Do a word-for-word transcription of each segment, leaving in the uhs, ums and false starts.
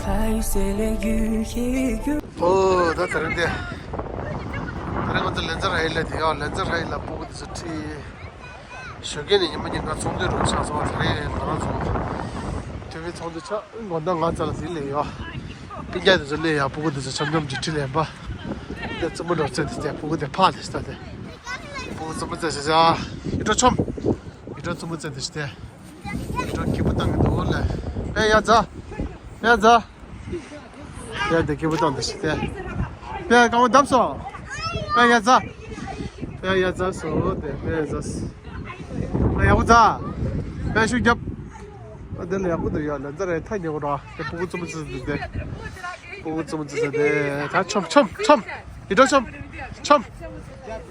ཨོ་ད་དེ་རིང་དེ། དེ་རིང་ང་ཚོ་ལན་ཙ་ར་ཡི་ལ་དེ་ཡོད། ལན་ཙ་ར་ཡི་ལ་སྤུ་གུ་དེ་ཚོ་ཁྲིད། ཞོགས་ཀས་ནས་ཉི་མ་ཉིན་གང་ཚོགས་འདུ་རུ་ཆགས་སོང་། དེ་རིང་ང་རང་ཚོ་དུས་མིན་ཚོགས་འདུ་ཆགས། དགོང་དག་ང་ཚ་ལ་དེ་ལས་ཡོད། སྤུན་ཀྱག་དེ་ཚོ་སླེབས་ཡ། སྤུ་གུ་དེ་ཚོ་འཆམ་འཆམ་གྱིས་ཁྲིད་ལེན་པ། དེ་རྩེད་མོ་འགྲོ་རྩེད་དེ་དེ་སྤུ་གུ་དེ་ཕག་ལས་ད་དེ། སྤུ་གུ་རྩེད་མོ་རྩེད་བྱེད་བྱ། ཡིད་འཕྲོག་ཆོམ། ཡིད་འཕྲོག་རྩེད་མོ་རྩེད་དེ་ཞིག་དེ། ཡིད་འཕྲོག་སྐྱིད་པོ་བཏང་གི་འདུག་ལ། ཨེ་ཡ་ཛ། ཡ་ཛ། ཡ་དེ་སྐྱིད་པོ་བཏང་དེ་ཞིག་དེ། ཡ་རྐང་པ་བརྡབས་སོང་། ཨེ་ཡ་ཛ། ཡ་ཡ་ཛ་སོ་དེ་ཨེ་ཛ། ཨེ་ཡག་པོ་ཛ། ཨེ་ཤུགས་རྒྱབ། ཨ་དེ་ལ་ཡག་པོ་འདུག་ཡ། ལན་ཙ་ར་ཡི་ཐག་ཉེ་བོ་ར། དེ་སྤུ་གུ་རྩེད་མོ་རྩེད་དེ་དེ། སྤུ་གུ་རྩེད་མོ་རྩེད་དེ་དེ། ད་ཆོམ་ཆོམ་ཆོམ། ཡིད་འཕྲོག་ཆོམ། ཆོམ།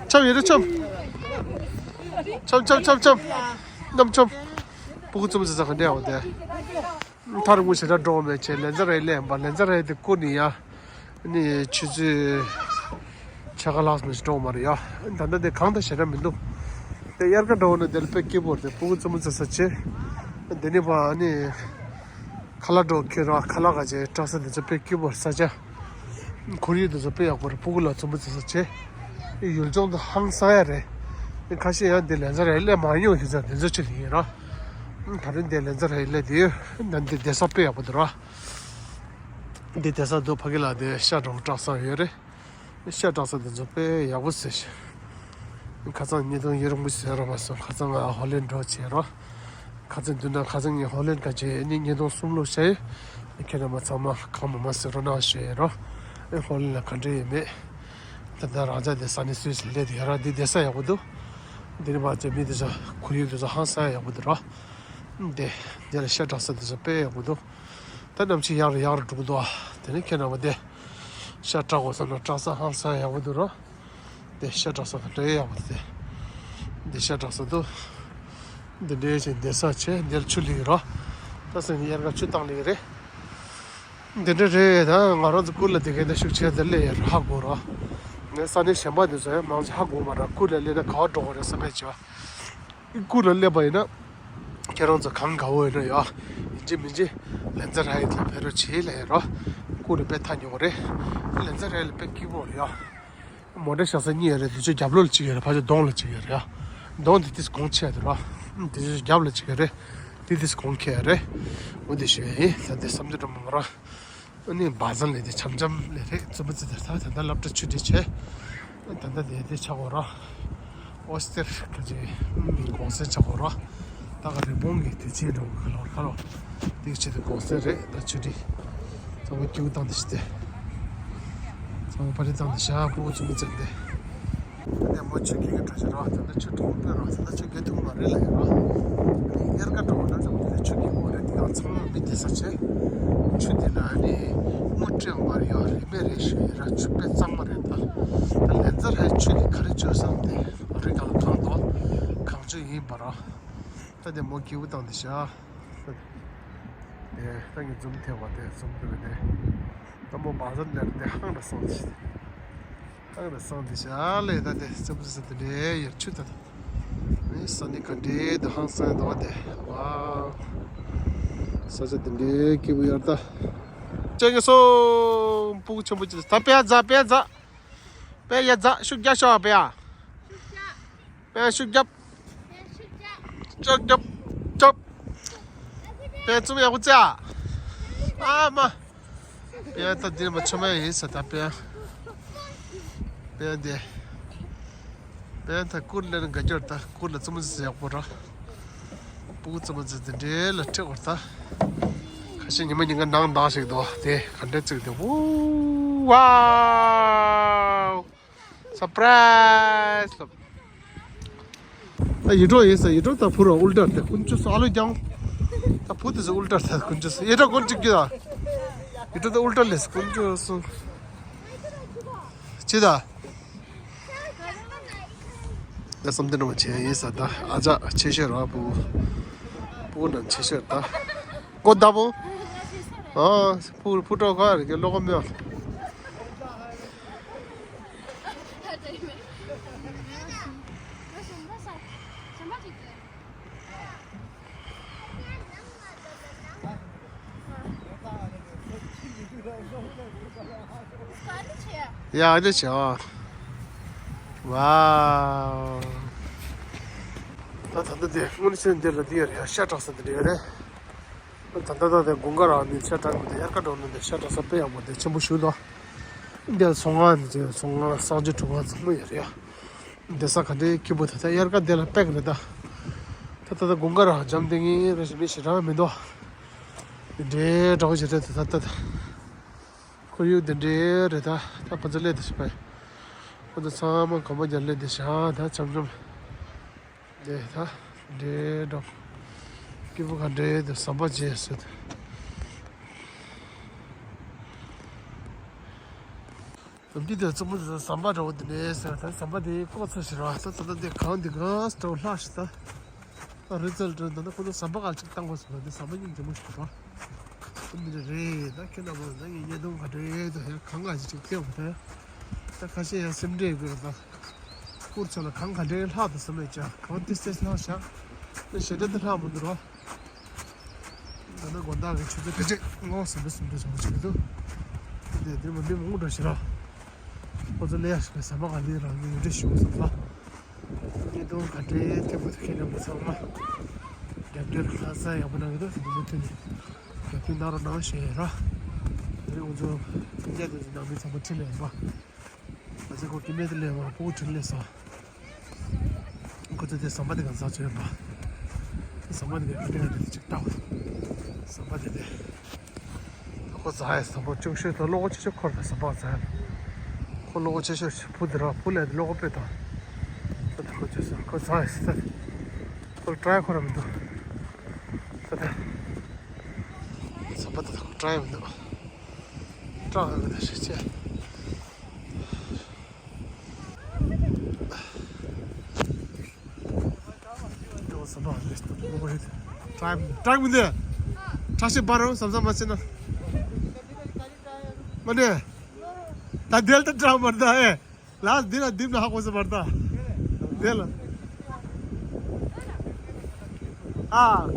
ཆོམ་ཡིད་འཕྲོག་ཆོམ། ཆོམ་ཆོམ་ཆོམ་ཆོམ། ནམ་ཆོམ། སྤུ་གུ་རྩེད་མོ་རྩེད་ས་ག་འདྲ་ཡོད་དེ། ཐག་རིང་པོ་ཞེ་དྲག་འགྲོ་བ་མེད་བྱས། ལན་ཙ་ར་ཡི་སླེབས་ཡིན་པ། ལན་ཙ་ར་ཡི་དེ་བསྐུར་ནས་ཡ། ཨ་ནི་ཆུ་ཚོད་ཕྱེད་ཀ་ལྷག་ཙམ་ཞིག་འགྲོ་བ་མ་རེད་ཡ། ད་ལྟ་དེ་གང་དང་ཞེ་དྲག་མི་འདུག་དེ་དབྱར་ཁ་འགྲོ་བ་ན་དེ་ལ་དཔེ་སྐྱིད་པོ་རེད། སྤུ་གུ་རྩེད་མོ་རྩེ་ས་བྱས། དེ་ནས་ཕར་ཨ་ནི་ཁ་ལག་འགྲོ་ཁྱེར་ར། ཁ་ལག་ག་བྱས། སྐྲག་ས་དེ་ཚོ་དཔེ་སྐྱིད་པོ་རེད། ས་ཆ། ཁོར་ཡུག་དེ་ཚོ་དཔེ་ཡག་པོ་རེད། སྤུ་གུ་ལ་རྩེད་མོ་རྩེ་ས་བྱས། ཡུལ་ལྗོངས་དེ་ཧང་སང་ཡ་རེད། ཁ་ཤས་ཡང་འདི་ལན་ཙ་ར་ཡི་སླེབས་མ་མྱོང་ཡོད་ཚད་དེ་ཚོ་ཆེད་དུ་ཡིན་ར། ད་རིང་འདི་ལན་ཙ་ར་ཡི་སླེབས་དེ་ཡོད། ད་འདི་བསྡད་ས་དཔེ་ཡག་པོ་འདུག་ར། འདི་བསྡད་ས་འདུག་ཕ་གི་ལ་དེ་ཤ་འདྲ་པོ་སྐྲག་ས་ཡོད་རེད། ཤ་སྐྲག་ས་དེ་ཚོ་དཔེ་ཡག་པོ་ཟེར་ཞིང་། ཁ་སང་ཉིས་སྟོང་ཉེར་དགུ་ཟེར་རོ་མ་སོང་། ཁ་སང་ང་ཧོ་ལན་འགྲོ་བྱས་རོ། ཁ་སང་བདུན་ན་ཁ་སང་ངས་ཧོ་ལན་ག་བྱས་ནི་ཉིས་སྟོང་གསུམ་ལོ་བྱས། ཁྱེད་རྣམ་པ་ཚང་མ་གང་མང་མང་ཟེར་རོགས་གནང་ཞུ་ཡས་རོ། ཨེ་ཧོ་ལན་ལ་ག་འདྲ་ཡོད་མེད། ད་ལྟ་རང་ཅག་དེ་ས་གནས་སུད་སི་སླེབས་དེ་ཡ་ར། འདི་བསྡད་ས་ཡག་པོ་འདུག་འདི་ནི་མ་ཚད་མི་དེ་ཚོ་ཁོར་ཡུག་དེ་ཚོ་ཧང་སང་ཡག་པོ་འདུག་རོ། འདི་འདི་ལ་ཤ་སྐྲག་ས་དེ་ཚོ་དཔེ་ཡག་པོ་འདུག་ད་ནམ་ཕྱེད་ཡག་རུ་ཡག་རུ་འགྲོ་གི་འདུག་དེ་ནི་ཁྱེད་རྣམ་པ་དེ་ཤ་སྐྲག་དགོས་བསམ་ན་སྐྲག་ས་ཧང་སང་ཡག་པོ་འདུག་རོ། དེ་ཤ་སྐྲག་ས་དང་འདྲ་ཡག་པོ་དེ། འདི་ཤ་སྐྲག་ས་འདུག་འདི་འདྲའི་ཅིག་བསྡད་ས་བྱས། འདིར་ཆུ་ལུག་རོ། ད་སེམས་ཀྱི་དབྱར་ཁ་ཆུ་བཏང་ལུག་རེད། འདི་འདྲ་རེད། ད་ང་རང་ཚོ་ཁུལ་ལ་བསྡད་མཁན་དེ་ཤུགས་ཆེ་དེ་སླེབས་ཡོད་རེད། ཧ་གོ་རོ། ངས་ས་གནས་གཞན་པ་དེ་ཚོ་ཡང་མང་ཆེ་ཧ་གོ་མ་རེད། ཁུལ་ལ་སླེབས་ན་ག་པར་འགྲོ་དགོས་རེད་བསམ་པའི་བྱ་བ། ཁུལ་ལ་སླེབས་པ་ཡིན་ན། ཁྱེད་རང་ཚོ་གང་དགའ་བོ་ཡིན་ན་ཡ། ཡིན་གཅིག་མིན་གཅིག་ལན་ཙ་ར་ཡི་ལ་ཕེབས་རོགས་བྱེད་ལབ་ཡོད་རོ། ཁུལ་ལ་དཔེ་ཐག་ཉེ་བོ་རེད། ལན་ཙ་ར་ཡི་ལ་དཔེ་སྐྱིད་པོ་རེད་ཡ། མོ་ཊ་བཞག་ས་གཉིས་ཡོད་རེད། དེ་ཚོ་རྒྱབ་ལོགས་ལ་གཅིག་ཡོད་རེད། ཕར་ཕྱོགས་གདོང་ལ་གཅིག་ཡོད་རེད་ཡ། གདོང་དེ་དེ་གོང་ཆེ་རེད་རོ། དེ་ཚོ་རྒྱབ་ལ་གཅིག་ཡོད་རེད། དེ་དེ་གོང་ཁེ་ཡོད་རེད། འོ་དེ་ཞུ་ཡ་ཡིན། ད་དེ་བསམ་ཚུལ་འདྲ་མོ་མ་ར། ཨ་ནི་བ་ཟན་ལས་དེ་འཆམ་འཆམ་ལས་རེད། རྩེད་མོ་རྩེ་དེ་ད་ད་ལྟ་སློབ་གྲྭ་ཆུ་འདྲི་བྱས། ད་ལྟ་དེ་དེ་ཆགས་འོ་ར། ཨོ་སྟེར་ག་ཅིག་གོང་སེ་ཆགས་འོ་ར། ད་ག་རི་བོང་གི་དེ་ཆེན་འགྲོ་གི་ལོར་ཁ་ལོ། དེ་ཆེ་དེ་གོང་སེ་རེད། ད་ཆུ་འདྲི་ཚང་མ་སྐྱིད་པོ་བཏང་དེ་ཞིག་སྟེ། ཚང་མ་པར་རིས་བཏང་དེ་ཤ་སྤུ་གུ་ཚོ་མི་ཚེ་འདི། ད་ལྟ་མོ་ཆུ་རྒྱུག་གི་འགྲོ་ཤེས་རོགས། ད་ལྟ་ཆུ་གྲོང་པོའི་རོགས། ད་ལྟ་ཆུ་རྒྱུག་ཐུབ་མ་རེད་ལ་ཡོད་རོགས། དབྱར་ཁ་འགྲོ་བ་ན་ད་ལྟ་ཆུ་རྒྱུག་གི་རེད། དེ་ག་ཚང་མ་མི་བསྡད་ས་བྱས། ཆུ་དེ་ལ་ནི་དངུལ་སྤྲད་མ་རེད་ཡོད་རེད། མེད་རེད་ཞུ་ཡི་ར། ཆུ་དཔེ་གཙང་མ་རེད་ད། ད་ལན་ཙ་ར་ཡི་ཆུ་དེ་ག་རེ་བཅོས་སམ་དེ་རི་གང་ལ་གང་དོ་གང་བཅོས་ཡིན་པ་ར། ད་དེ་མོ་སྐྱིད་པོ་བཏང་དེ་ཤ། དེ་ད་ངས་འཛུམ་ཐེབས་པ་དེ་འཛུམ་ཐེབས་པ་དེ། ད་མོ་བ་ཟན་ལེར་དེ་ཧང་ར་སང་དེ་ཤ། ཧང་ར་སང་དེ་ཤ་ལེ། ད་དེ་རྩེད་མོ་རྩེ་དེ་འདྲའི་ཡར་ཆུ་ད་དེ། ས་ནི་ག་འདྲའི་དེ་ཧང་སང་དོ་དེ། ཝའོ། ས་ཆ་དེ་འདྲའི་སྐྱིད་པོ་ཡོད་ད། ཅེ་ངེ་སོ། སྤུ་གུ་ཆེན་པོ་ཅིག་ད་དཔེ་ཡ་ཛ། དཔེ་ཡ་ཛ། དཔེ་ཡ་ཛ། ཤུགས་རྒྱག་ཤོག་དཔེ་ཡ། དཔེ་ཡ་ཤུགས་རྒྱབ། ཅོག་ཅོག་ཅོག་དཔེ་རྩོམ་ཡག་པོ་བྱས་ཨ་མ། དཔེ་ད་འདིར་མ་ཆོ་མ་ཡིན་ས། ད་དཔེ་དཔེ་འདི་དཔེ་ད་ཀུར་ལེན་དགའ་སྐྱོར། ད་ཀུར་ལ་རྩོམ་ཡག་པོ་ར། སྤུ་གུ་རྩོམ་འདི་འདྲའི་ལ་སྤྲད་བར་ད། ཁ་ཤས་ཉི་མ་ཉིན་ག་ནང་འདང་ཞིག་འདུག་དེ་ག་འདྲ་བརྩིགས་དེ། ཝའོ། སར་པ་རའི་ཛི། ད་ཡིད་འཕྲོག་ཡིན་ས། ཡིད་འཕྲོག་ད་བུ་ར་ཨུལ་ཏྲ་དེ་ཀུན་སྤྱོད་སོ་ཨ་ལོ་རྐྱང་། ད་བུ་དེ་ཚོ་ཨུལ་ཏྲ་ད་ཀུན་སྤྱོད་སོ། ཡིད་འཕྲོག་ཀུན་གཅིག་གི་ད། ཡིད་འཕྲོག་ད་ཨུལ་ཏྲ་ལས་ཀུན་སྤྱོད་སོ། ཅི་ད། ད་བསམ་གཏན་རང་བྱས་ཡིན་ས། ད་ཨ་ཅག་ཆེ་ཤོས་ར་བུ། བུ་ནང་ཆེ་ཤོས་ད། ཀོ་ད་བུ། ཨ་བུ་བུ་ཀྲོ་ག་རེ་གི་ལོ་གོ་མེད། ཡ་ཨ་ཅེ་ཆེ་ཨ། ཝའོ། ད་ད་ལྟ་དེ་སྔོན་ཆད་འདི་ལ་འདི་ཡོད་རེད་ཡ། ཤ་བྲག་ས་དེ་འདྲ་ཡོད་རེད། ད་ལྟ་ད་དེ་དགུན་ཁ་རག་ནས་ཤ་བྲག་མི་འདུག་དབྱར་ཁ་འགྲོ་ན་འདི་ཤ་བྲག་ས་དཔེ་ཡག་པོ་འདི་ཆེན་པོ་ཞིག་འདུག་འདི་ཚོང་ཁང་འདི་ཚོང་ཁང་གསང་སྤྱོད་ཁྲུས་ཁང་ཚང་མ་ཡོད་རེད་ཡ། བསྡད་ས་ག་འདྲའི་སྐྱིད་པོ། ད་ལྟ་དབྱར་ཁ་འདི་ལ་དཔེ་གི་རེད་ད། ད་ལྟ་ད་དགུན་ཁ་རག་འཇམ་ཐིང་ངེ་རེད་ཞིག་མི་ཞེ་དྲག་མི་འདུག་འདི་འདྲའི་འདྲ་བོ་ཞིག་རེད་ད། ད་ལྟ་ད། ཁོར་ཡུག་འདི་འདྲའི་རེད་ད། ད་ཁོ་ཚོ་སླེབས་དེ་ཤི་པས། ཁོ་ཚོ་ཚང་མ་གོམ་པ་རྒྱབ་སླེབས་དེ་ཤ་ད་འཆམ་འཆམ། འདི་ད་འདྲའི་འགྲོ། སྐྱིད་པོ་ག་འདྲའི་འདུག་ཟམ་པ་བརྗེས་ཟེར། འདི་དེ་གཙོ་བོ་དེ་ཟམ་པ་འདྲ་བོ་འདི་འདྲའི་ཟེར། ད་ཟམ་པ་དེ་བཀོག་ཚར་ཞིག་ར། ད་ད་ད་འདི་གང་འདི་གང་འདྲ་བོ་ལྷག་ཞིག་ད། ཨ་རི་ཙལ་ཏྲན་ད་ནི་ཁོ་ཚོ་ཟམ་པ་ག་ཅིག་བཏང་དགོས་སོང་། འདི་ཟམ་པ་སྙིང་རྗེ་མོ་ཞིག་འདུག་པ། འདི་རེད་ད། ཁྱེད་རྣམ་པ་ད་ངའི་བརྙན་ཐུང་ག་འདྲ་ཡོད་ད། ཡང་གང་ག་ཅིག་ཅིག་ཐེབས་པ་ད། ད་ཁ་ཤས་ཡང་སེམས་ཁྲལ་ཡོད་རེད་ད། སྐུར་ཚོ་ལ་གང་ག་འདྲའི་ལྷག་ད་བསམ་མེད་ཅག་གང་ཏིས་ཏིས་ལྷག་བཞག་ད་ཞེ་དྲག་ད་ལྷག་མི་འདུག་རོ། ད་ནི་དགོང་དག་གི་ཆུ་ཚོད་དྲུག་ཅུ་ངོ་སུམ་ཅུ་སུམ་ཅུ་ཙམ་ཅིག་འདུག་འདི་འདི་མ་འདི་མང་པོ་འདྲ་ཞིག་ར། ཁོ་ཚོ་ལས་ཡག་ཞིག་པའི་ཟ་མ་ག་ལེར་རང་གི་ཡོད་འདྲ་ཞིག་བསམ་ལ། བརྙན་ཐུང་ག་འདྲའི་ཐེབས་པོ་ཐུགས་ཁྱེད་རྣམ་པ་ཚང་མ་རྒྱབ་སྐྱོར་ལྷག་ས་ཡག་པོ་གནང་གི་འདུག་དེ་མུ་མཐུད་ནས་རྒྱབ་སྐྱོར་གནང་རོགས་གནང་ཞེས་ར། དེ་རིང་ང་ཚོ་སྤུན་ཀྱག་དེ་ཚོ་ནང་མི་ཚང་མ་འཕྲིན་ལས་ཡིན་པ། ང་ཚོ་ཁོ་སྐྱེ་དམན་དེ་ལས་མ་ཕྲུ་གུ་འཕྲིན་ལས་ས། ཁོ་ཚོ་དེ་ཟམ་པ་དེ་ག་ཟག་བྱས་པ། དེ་ཟམ་པ་དེ་ག་ག་དེ་ག་དེ་ཅིག་ལྟ་བ། ཟམ་པ་དེ་དེ། ཁོ་ཟ་ཡས་ཟམ་པ་ཆུང་ཤོས་དང་བློ་ཁོ་ཆེ་ཤོས་ཁོར་དང་ཟམ་པ་ཟ་ཡས། ཁོ་བློ་ཁོ་ཆེ་ཤོས་བུ་དེ་ར་བུ་ལས་བློ་ཁོ་དཔེ་དང་། ད་ད་ཁོ་ཆེ་ཤོས་ཁོ་ཟ་ཡས་ད། ཁོ་ལ་ཀྲའི་ཁོ་ར་མི་འདུག་ད་ད། ཟམ་པ་ད་ད་ཁོ་ཀྲའི་མི་འདུག་ཀྲའི་མི་འདུག་ཤེས་ཆེ། ཀྲའི་མི་འདུག་ཀྲའི་མི་འདུག་ཀྲའི་ཤི་པ་རོ་བསམ་བསམ་མ་བྱེད་ན། མ་ནེ། ད་དེལ་ད་ཀྲའི་མར་ད་ཨེ། ལགས་འདི་ལ་འདིབ་ལ་ཧ་གོ་ས་མར་ད། དེ་ལ། ཨ།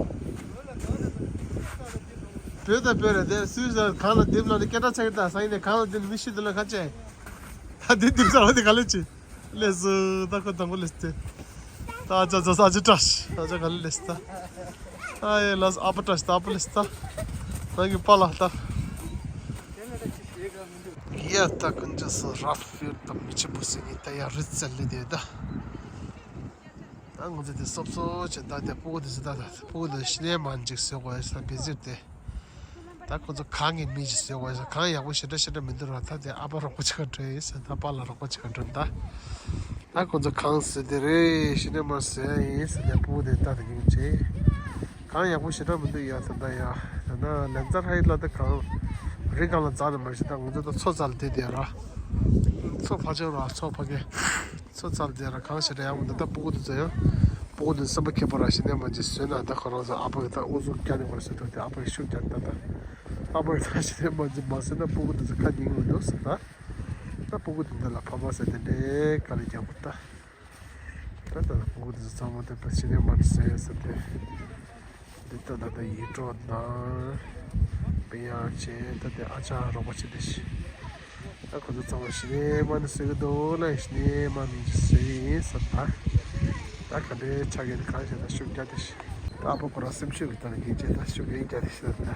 བོད་དང་བོད་རེད་དེ་སུས་ཟེར་གང་ལ་འདིབ་ལ་ནི་སྐད་གྲགས་ཆགས་ཀྱི་ད་ས་ཡིན་ནས་གང་ལ་འདིབ་ལ་མི་ཤི་འདི་ལ་ཁ་ཆེ། ད་འདི་འདིབ་ས་བ་འདི་ག་ལེ་ཅི། ལེ་སུ་ད་ཁོ་དང་པོ་ལེ་སྟེ། ད་ཨ་ཅག་ཅག་ཨ་ཅག་བཀྲ་ཤིས་ཨ་ཅག་ག་ལེ་ལེ་སྟེ། ཨ་ཡེ་ལ་ཨ་པ་བཀྲ་ཤིས་ད་ཨ་པ་ལེ་སྟེ། ད་གི་པ་ལ་ད། ཡ་ད་ཀུན་ཅག་སོ་རབ་ཕིར་དང་མི་ཆེན་པོ་ཟེར་ནི་ད་ཡ་རི་ཙལ་ལི་དེ་ད། ད་ང་ཚོ་དེ་སོབ་སོ་བྱེད་ད་དེ་སྤུ་གུ་དེ་ཚོ་ད་ད་སྤུ་གུ་དེ་ཤི་ནས་མ་འཇིག་ཟེར་གོ་ཡ་ས་བེ་ཟིར་དེ། ད་ཁོ་ཚོ་གང་གི་མི་ཞིག་ཟེར་གོ་ཡ་ས་གང་ཡག་པོ་ཞེ་དྲག་ཞེ་དྲག་མི་འདུག་ར། ད་དེ་ཨ་ཕ་རོགས་པ་ཅིག་ག་འགྲོ་ཡིན་ཟེར་ད་པཱ་ལགས་རོགས་པ་ཅིག་ག་འགྲོ་ད། ད་ཁོ་ཚོ་གང་ཟེར་དེ་རེད་ཤི་ནས་མ་ཟེར་ཡིན་ཟེར་དེ་སྤུ་གུ་དེ་ད་དེ་གིན་བྱེད། གང་ཡག་པོ་ཞེ་དྲག་མི་འདུག་ཡ་ད་ད་ཡ། ད་ན་ལན་ཙར་ཧའི་ལ་ད་གང་། རི་གང་ལ་འཛག་ནས་མ་ཤི་ད་ང་ཚོ་ད་མཚོ་རྩལ་དེ་དེ་ར། མཚོ་ཕ་ཆེན་ར་མཚོ་ཕ་གི། ཚོ་ཚར་དེ་ར་གང་ཞིག་རེད་ཡང་མི་འདུག་ད་སྤུ་གུ་དེ་ཚོ་ཡང་། སྤུ་གུ་དེ་སེམས་པ་ཁྱད་པར་ར་ཞིག་ནས་མ་ཅིག་བཟོས་ན་ད་ཁོ་རང་ཚོ་ཨ་ཕ་གི་ད་ཨུ་ཚུགས་རྒྱག་ནས་བར་སོད་ཐུབ་དེ་ཨ་ཕ་གི་ཤུགས་རྒྱག་ད་ད། ཨ་ཕ་གི་ད་ཞིག་ནས་མ་ཅིག་མ་ཟོས་ན་སྤུ་གུ་དེ་ཚོ་ཁ་ཉིན་མི་འདུག་ཟེར་ད། ད་སྤུ་གུ་དེ་འདི་ལ་ཕ་མ་ཟེར་དེ་འདྲའི་དཀའ་ལས་རྒྱག་དགོས་ད། ད་ད་ལ་སྤུ་གུ་དེ་ཚོ་ཚང་མ་དེ་ཕ་ཞིག་ནས་མ་ཟོས་ཟེར་དེ། འདི་ལྟ་ད་ལྟ་ཡིད་སྤྲོ་དང་། དཔེ་ཡག་བྱས་ད་ལྟ་ཨ་ཅག་རོགས་པ་བྱེད་དེ་ཤི། ད་ཁོ་ཚོ་ཚང་མ་ཤི་ནས་མ་ནི་ཟེར་གི་འདུག་ལ་ཤི་ནས་མ་ནི་ཟེར་ཡིན་ཟེར་ད། ད་ག་འདྲའི་ཆ་གི་གང་བྱས་ད་ཤུགས་རྒྱག་དེ་ཤི། ད་ཨ་ཕ་ཁོ་རང་སེམས་ཤུགས་ཀྱི་ད་ལ་ཡིན་བྱས་ད་ཤུགས་རྒྱག་རྒྱག་དེ་ཤི་ད་ད།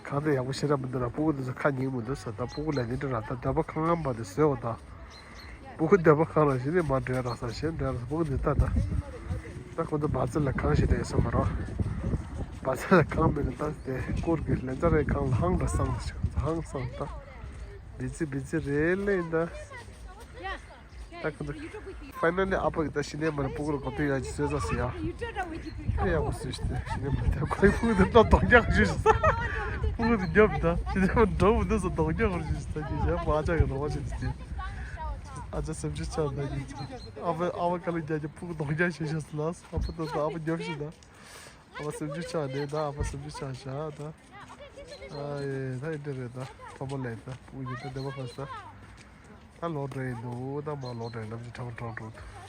གང་དུ་ཡག་པོ་ཤི་ར་མི་འདུག་ལ་སྤུ་གུ་འདི་ཚོ་ཁ་ཉིན་མི་འདུག་ཟེར་ད་སྤུ་གུ་ལ་ནི་འདྲ་ར་ད་ད་པ་ཁང་ངམ་པ་དེ་བཟོས་འོ་ད། སྤུ་གུ་འདི་པ་གང་ལ་ཞིག་ནས་མ་འདྲེ་ར་ས་ཞེས་འདྲེ་ར་སྤུ་གུ་འདི་ལྟ་ད། ད་ཁོ་ཚོ་བ་ཚི་ལ་གང་ཞིག་རེད་སོང་མ་རོ། བ་ཚི་ལ་གང་མིན་ལ་ད་དེ་སྐོར་གི་ལན་ཚ་རེ་གང་ལ་ཧང་འདྲ་སང་ཞིག་ཧང་སང་ད། བི་ཚི་བི་ཚི་རེད་ལེ་ད། ད་ཁོ་ཚོ་ཕའི་ནལ་ལི་ཨ་ཕ་གི་ད་ཞི་ནས་མ་རེད་སྤུ་གུ་ལ་གོ་ཐོས་ཡག་ཅིག་བཟོས་ཚར་སི་ཡ། ཨེ་ཡག་པོ་བཟོས་ཤི་ད་ཞི་ནས་མ་རེད་ད་ཁོའི་སྤུ་གུ་འདི་ད་རྡོག་རྒྱག་ཞུ་ཞི་ད། སྤུ་གུ་འདི་རྒྱབ་ད་ཞི་ནས་མ་འགྲོ་མི་འདུག་ས་རྡོག་རྒྱག་ཞུ་ཞི་ད་ཀྱི་ཞབས་ཨ་ཅག་གི་རོགས་པ་བྱེད་དུ་སྐྱེ། ཨ་ཅག་སེམས་ཅན་ཆགས་ད་ཀྱི་ཨ་ཕ་ཨ་ཕ་ཀ་ལ་རྒྱག་རྒྱག་སྤུ་གུ་རྡོག་རྒྱག་ཞེས་ཤག་སི་ལ་ཨ་ཕ་ད་ད་ཨ་ཕ་རྒྱབ་ཤི་ད། ཨ་ཕ་སེམས་ཅན་ཆགས་ནས་ད་ཨ་ཕ་སེམས་ཅན་ཆགས་ཤག་ད། ཨ་ཡེ་ད་ཡིན་དེ་རེད་ད་ཕ་མ་ལས་ད་སྤུ་གུ་ཡིན་ད་བདེ་བ་ཁ་ས། ད་ལོག་འགྲོ་ཡིན་འདུག་ད་མ་ལོག་འགྲོ་ཡིན་ནམ་ཅི་ཁྲང་ཁྲང་འགྲོ་འདུག